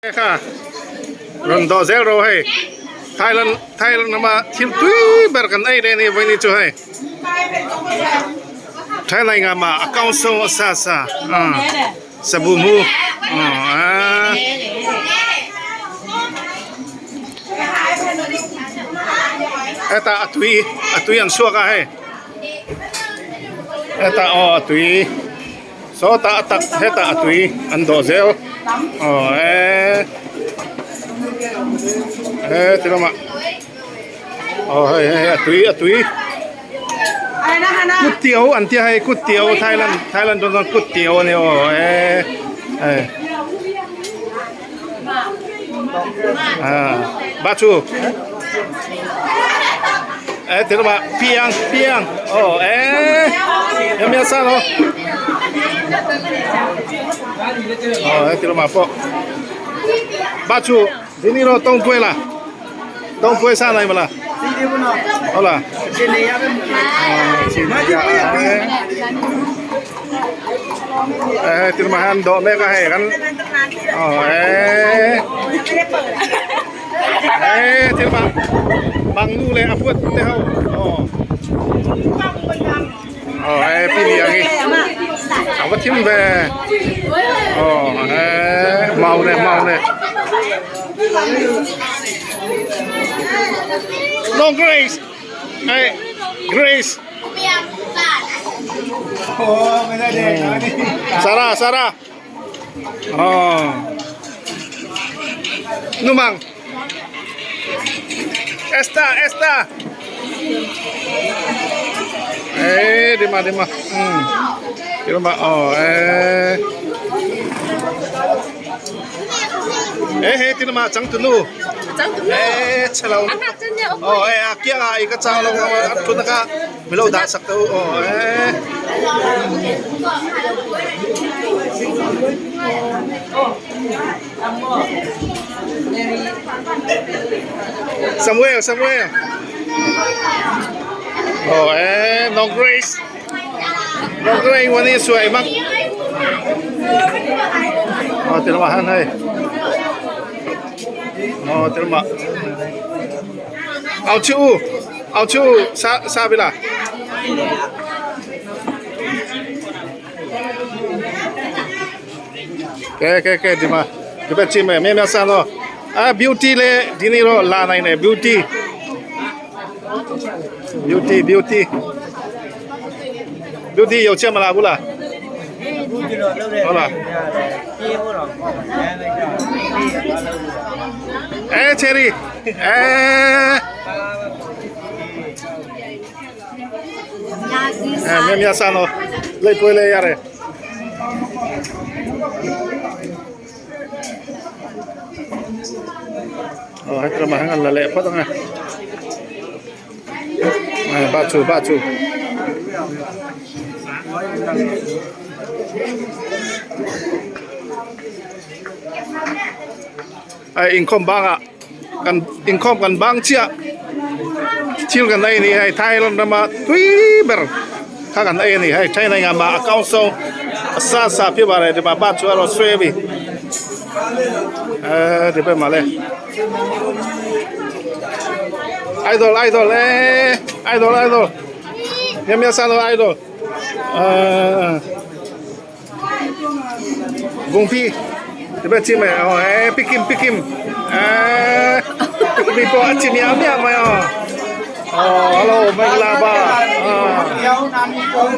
Kha rawn dawh zel ro hei Thailand Thailand lama thil tui ber kan ei leh a ni vawiin chu hei Thailand ah mah a council a sa sa sabu mu aaa hetah a tui a tui an chhuak a hei hetah aw a tui. Sawtah a tak hetah a tui an dawh zel aw eee he ti lamah aw hei hei a tui a tui kut tio an tia hei kut tio Thailand Thailand dawn chuan kut tio a ni aw eee hei ah ba chu eh ti lamah piang piang aw eh em em sa lo aw eh ti lamah pawh ba chu dini ro tawng puai la tawng puai sa nai mala hola eh ti lamah hian dawh mek a hei kan aw eh eh ti lamah bang nu leh a huat te ho aw aw eh pi liang hi a va thim ve aw eh mau nè mau nè Long Grace eh Grace Sarah Sarah oh Numang Esta Esta eh ဒီမှာဒီမှာอืมဒီမှာအော်အဲဟေးဟေးဒီမှာចង់တူနူအဲချလောအော်အဲအကရအိကချောလောအထုနကမလို့ဒါစက်တူအော်အဲ Samuel Samuel အော်အဲ no Grace no Grace วันนี้สวยมากอ๋อเดี๋ยวมาให้อ๋อเดี๋ยวมาเอาชูเอาชูซาซาไปละကဲကဲကဲဒီမှာဒီဘက်ကြည့်မယ်မြင်မြဆန်တော့အာ beauty လေဒီနေ့တော့လာနိုင်တယ် beauty beauty beauty beauty 有见မလားဘူးလားဟုတ်လားအဲ cherry အဲအဲမြင်မြဆန်တော့လိုက်ပွဲလေးရတယ် အော်ဟဲ့ကမဟန်လာလေဖတ်တော့ငါအဲဘာချူဘာချူအဲအင်ကွန်ဘန်းอ่ะกันอินคอมกันบางเchia thil kan ei ni hei Thailand rama tui ber kha kan ei ni hei China nga ma account so sa sa phi ba re ba ba chu ro swe bi eh di pe ma le idol idol eh idol idol မြမြဆန်တော့ idol အာဂုံဖီဒီဘက်ကြည့်မယ်ဟောအဲပီကင်ပီကင်အဲဒီပေါ်အချင်းများများမယောအော်ဟယ်လိုမင်္ဂလာပါအာဟုတ်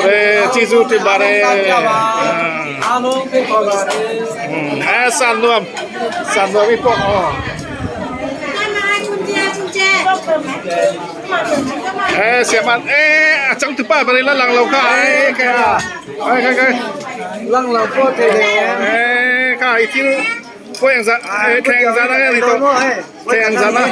တယ်ကျေးဇူးတင်ပါတယ် အားလုံးဖိတ်ခေါ်ပါတယ် အဲဆန်နွမ်ဆန်နွမ်ဒီပေါ်အော် เอ้เสียมันเอ้จังตุป้าไปเลยละหลังเราค่ะเอ้แกเอ้ใคร လန့်လောက်ပေါ်တယ် เอ้ค่ะอีทิวကိုยังซะเอ้แทงซะนะนี่ตัวแทงซะนะ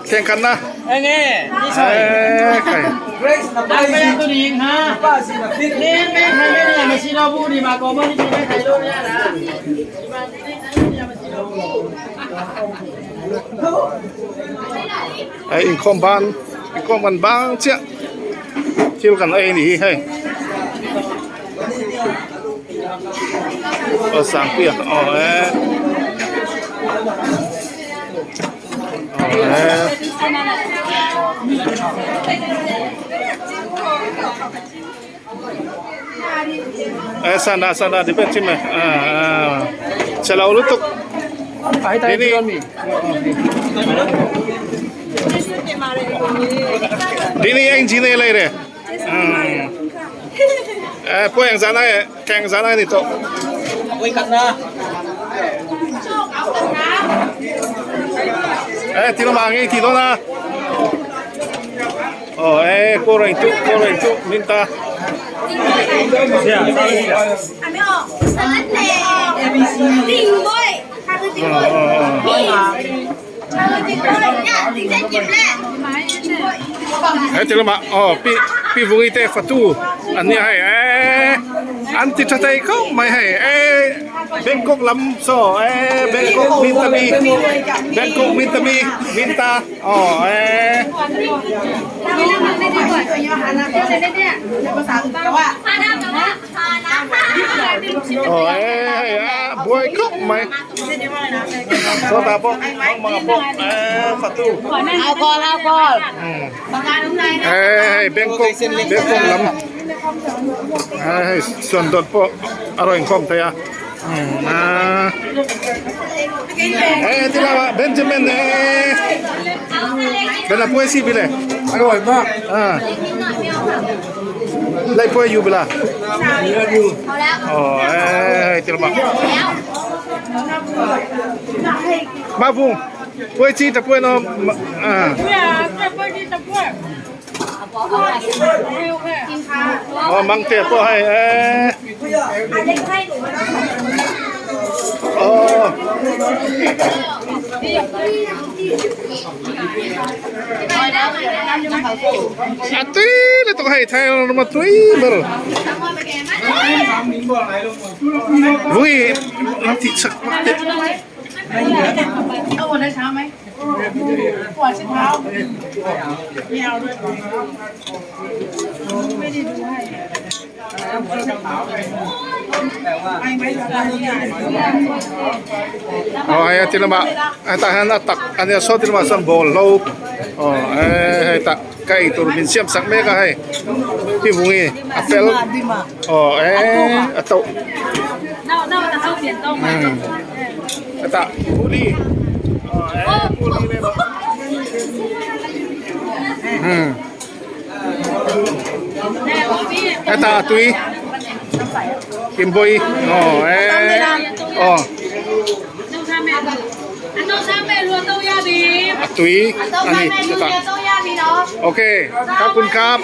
แข่งกันนะ ငဲဒီ เอ้ใคร Grace န ဒါ ပါ ပဲ စီ သူရင်ဟာ ပါစီနဖိ နေမဲထိုင်မဲနေမရှိတော့ဘူးဒီမှာကောမနီမဲထိုင်လို့ရတာဒီမှာဒီနေ့ထိုင်နေမရှိတော့ဘူး ไอ้อินคอมบ้านอินคอมกันบ้างเชี่ยเที่ยวกันเอ้นี่เฮ้ย Aw Sangpuia aw e aw e. E sana sana di pe chim e chalo lutuk dini dini eng jine lai re e po eng zana e keng zana ni to e ti lo ma ngi ti do na 哦，哎，过来做，过来做，明达。哎，这个嘛，哦，比比冯一的发度，อันนี้ให้เออันติดใจเขาไม่ให้เอเบงกอกลำโซ่เอเบงกอกมินตามีเบงกอกมินตามีมินตาอ๋อเอ อ๋อเอ้ยบวยคุกไหมโซดาปกมังปกเอ้ฟาตู เอาก่อนเอาก่อน เอ้ยเบงกอกเบงกอกลำเอ้ยส่วนดดปกอร่อยคมเทียนะเอ้ยที่เราเบนจามินเอ้เป็นอะไรสิบิเล อร่อยมาก อ่าไล่ป่วยอยู่เปล่าอ๋อเอ้ยที่เรามาฟุ้งป่วยจีจะป่วยเนาะอ่าอ๋อมังเตะป่วยให้เอ้อ๋ออะตุ้ยเลยต้องให้ไทยเรามาตุ้ยเบอร์วุ้ยน้ำที่สักมักเตะ เอาหมดในเช้าไหมปวดเท้าไม่เอาด้วยไม่ได้ดูให้ อ๋อไอ้ที่เรามาไอ้ตาหันตักอันนี้ซอที่เรามาสัมบอลเราอ๋อไอ้ตักไก่ตัวมินเสียมสักเมกะให้พี่วุ้ยอัฟเฟลอ๋อไอ้อัตโตอืมไอ้ตาปูดีอ๋อไอ้ปูดีเลยอืมไอ้ตาตุยกิมบอยอ๋อไอ้อ๋อ ตุยอันนี้จะตัดโอเคขอบคุณครับ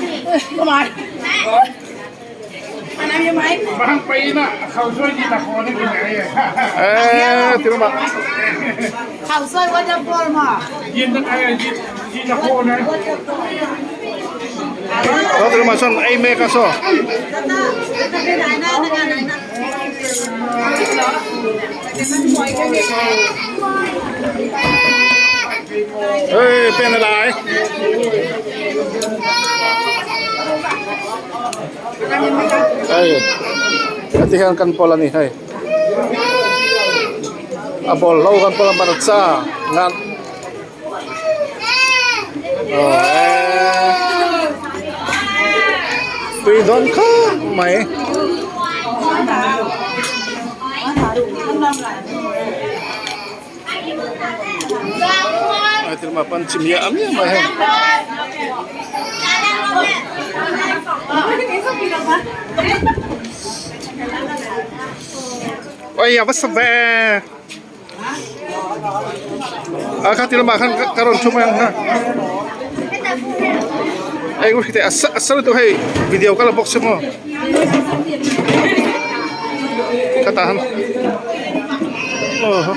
บางปีน่ะเขาช่วยยีตะโคนให้กินไง เอ๊ะถึงมา ข่าวซอยว่าจะปวดมา ยินตั้งไอ้ยินยีตะโคนนะ เราถึงมาส่งไอ้เมกะโซเฮ้ยเป็นอะไรเอ้ยที่เห็นกันพอละนี่เฮ้ยอ่ะบอลเล่ากันพอละมาจ้างานอ๋อตุยดอนข้าไหม Ay, tilma panchim ya am ya mai. Oi, ya what's up there? À, các tilma kan karon chuma yang ha. Ay, ko kita asa asa to hey video kala box mo. Katahan. Oh.